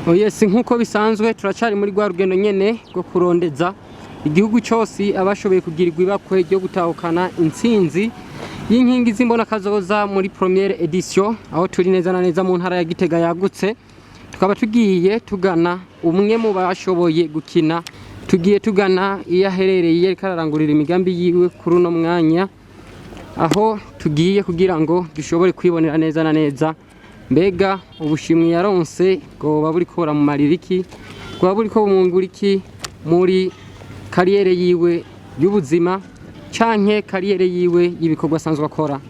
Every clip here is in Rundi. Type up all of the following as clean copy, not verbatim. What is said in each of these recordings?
Oh yes, nk'uko bisanzwe turacari muri rwa rugendo nyene rwo kurondeza igihugu cyose abashoboye kugirirwa ibakwe ryo gutahukana intsinzi y'inkingi z'imbonakazoza muri première édition, aho turi neza na neza mu ntara ya Gitega yagutse. Tukaba tugiye tugana umwe mu bashoboye gukina, tugiye tugana iyo aherereye ariko ararangurira imigambi yiwe kuri uno mwanya, aho tugiye kugira ngo dushobore kwibonera neza na neza mbega ubushimwe yaronse bwoba buriko buramumarira iki, bwoba buriko bumwungura iki muri carrière yiwe y'ubuzima canke carrière yiwe y'ibikorwa asanzwe akora.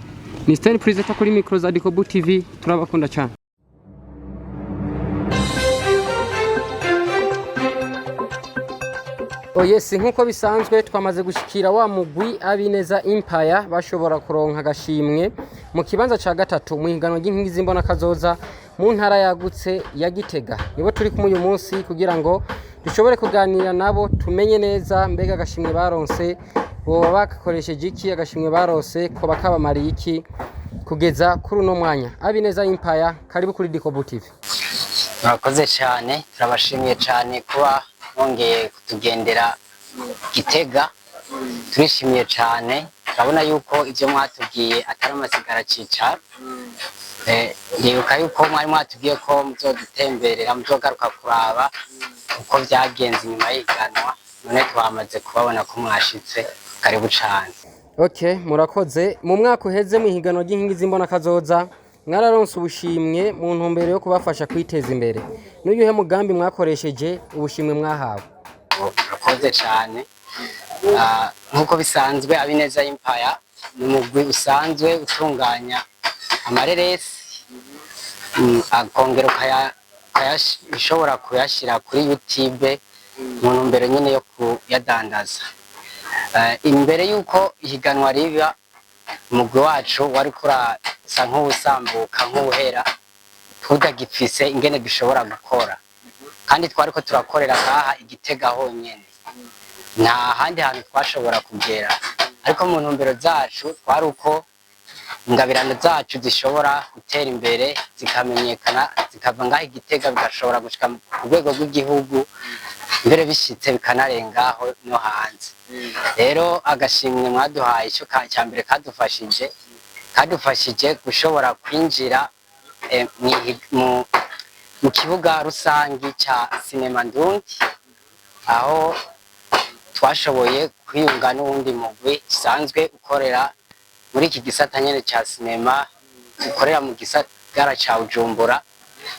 Ni Sten Presenter kuri micro za Dikobu TV, turabakunda cyane. Oh yes, nk'uko bisanzwe twamaze gushikira wa mugwi Abineza Empire bashobora kuronka agashimwe mu kibanza ca gatatu mu higanwa ry'inkingi z'imbonakazoza mu ntara yagutse ya Gitega. Nibo turi kumwe uyu munsi kugira ngo dushobore kuganira nabo, tumenye neza mbega agashimwe baronse boba bagakoresheje iki, agashimwe baronse ko bakabamariye iki kugeza kuri uno mwanya. Abineza Empire, karibu kuri Dikobu TV. Murakoze cyane, turabashimiye cyane kuba mwongeye kutugendera Gitega. Turishimiye cyane, turabona yuko ibyo mwatubwiye atari amasigara cicaro. Ndibuka yuko mwari mwatubwiye ko muzodutemberera, muzogaruka kuraba uko byagenze inyuma y'ihiganwa, none twamaze kubabona ko mwashitse. Karibu cyane. Okay, murakoze. Mu mwaka uheze mu ihiganwa ry'inkingi z'imbonakazoza mwararonse ubushimwe mu ntumbero yo kubafasha kwiteza imbere. N'uyuhe mugambi mwakoresheje ubushimwe mwahawe? Murakoze cyane. Nk'uko bisanzwe, Abineza Empire ni umugwi usanzwe utunganya amareresi, akongera ushobora kuyashyira kuri YouTube mu ntumbero nyine yo kuyadandaza. Imbere y'uko ihiganwa riba, umugwi wacu wari kurasa nk'uwusambuka, nk'uwuhera, tutagifise ingene dushobora gukora, kandi twariko turakorera ngaha Igitega honyene, nta handi hantu twashobora kugera. Ariko mu ntumbero zacu twari uko ingabirano zacu zishobora gutera imbere, zikamenyekana, zikava ngaha Igitega bigashobora gushika ku rwego rw'igihugu, mbere bishitse bikanarengaho no hanze. Rero agashimwe mwaduhaye, ico cya mbere kadufashije gushobora kwinjira mu kibuga rusangi ca sinema ndundi, aho twashoboye kwiyunga n'uwundi mugwi usanzwe ukorera muri iki gisata nyene ca sinema, ukorera mu gisagara ca Bujumbura,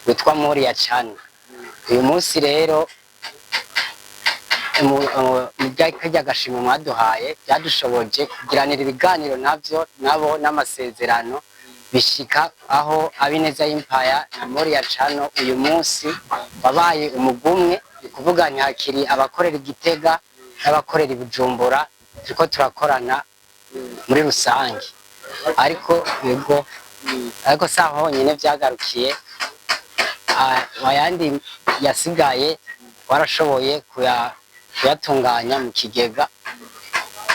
witwa Moriya Channel. Uyu munsi rero mu karya gashimwe mwaduhaye byadushoboje kugiranira ibiganiro navyo nabo n'amasezerano, bishika aho Abineza Empire na Moriya Channel uyu munsi wabaye umugumwe. Ni kuvuga ntihakiri abakorera Igitega n'abakorera i Bujumbura, turiko turakorana muri rusange. Ariko yego, ariko si aho honyine vyagarukiye. Ayandi yasigaye warashoboye kuyatunganya mu kigega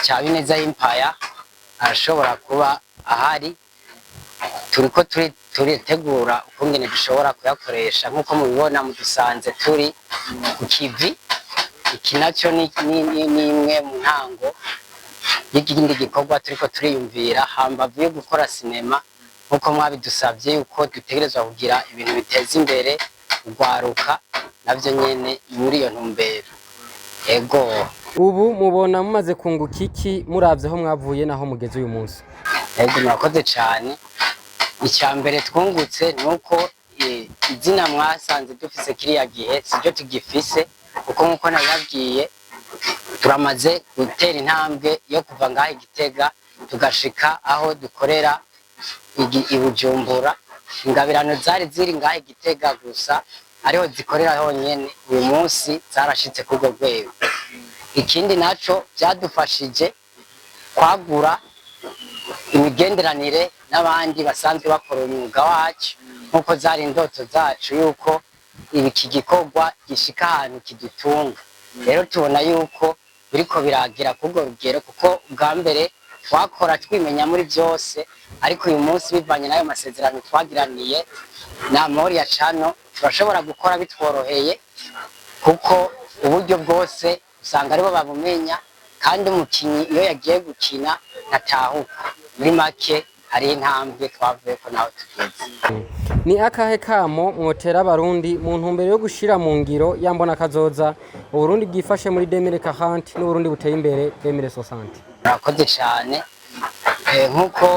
cya Bineza Empire, arashobora kuba ahari. Turiko turitegura ukungene dushobora kuyakoresha. Nk'uko mubibona, mudusanze turi ku kivi. Iki nacyo ni imwe mu ntango y'ikindi gikorwa turiko turiyumvira hambavu yo gukora sinema, nk'uko mwabidusabye yuko dutegerezwa kugira ibintu biteza imbere urwaruka, navyo nyene muri iyo ntumbero. Ego. Ubu mubona mumaze kunguka iki muravye aho mwavuye naho mugeze uyu munsi? Ego, murakoze cyane. Icya mbere twungutse ni uko izina mwasanze dufise kiriya gihe siryo tugifise, kuko nk'uko nabibabwiye turamaze gutera intambwe yo kuva ngaha Igitega tugashika aho dukorera i Bujumbura. Ingabirano zari ziri ngaha Igitega gusa, ariho zikorera honyene, uyu munsi zarashitse kurwo rwego. Ikindi naco, byadufashije kwagura imigenderanire n'abandi basanzwe bakora umwuga wacu, nk'uko zari indoto zacu yuko iki gikorwa gishika ahantu kidutunga. Rero tubona yuko biriko biragira kurwo rugero, kuko ubwa mbere twakora twimenya muri byose, ariko uyu munsi bivanye n'ayo masezerano twagiraniye na Moriya Channel. Turashobora gukora bitworoheye, kuko uburyo bwose usanga aribo babumenya, kandi umukinyi iyo yagiye gukina ntatahuka. Muri make, hari intambwe twavuyeko naho tugeze. Ni akahe kamo mwotera Abarundi mu ntumbero yo gushira mu ngiro ya mbona kazoza, Uburundi bwifashe muri 2040 n'Uburundi buteye imbere 2060? Murakoze cyane. Nk'uko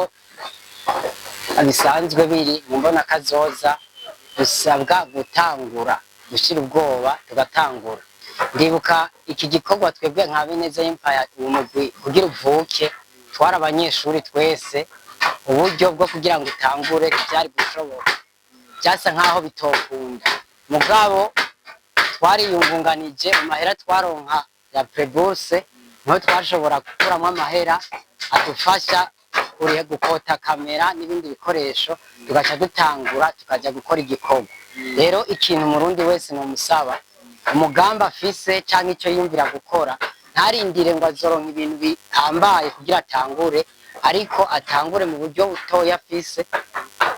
bisanzwe biri mu mbona kazoza, dusabwa gutangura, gushyira ubwoba tugatangura. Ndibuka iki gikorwa, twebwe nka Bineza Empire, uwo mugwi kugira uvuke twari abanyeshuri twese. Uburyo bwo kugira ngo utangure byari gushoboka, byasa nkaho bitokunda, mugabo twariyungunganije mu mahera twaronka ya prêt-bourse, niho twashobora gukuramo amahera adufasha kuriha, gukota kamera n'ibindi bikoresho, tugaca dutangura, tukajya gukora igikorwa. Rero ikintu Umurundi wese nomusaba, umugambi afise canke icyo yiyumvira gukora, ntarindire ngo azoronka ibintu bihambaye kugira atangure, ariko atangure mu buryo butoya afise,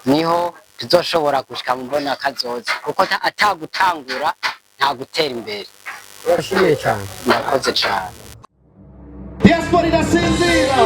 niho tuzoshobora gushika mu mbona kazoza, kuko atagutangura nta gutera imbere. Urashimiye cyane. Murakoze cane. Diaspora irasinzira.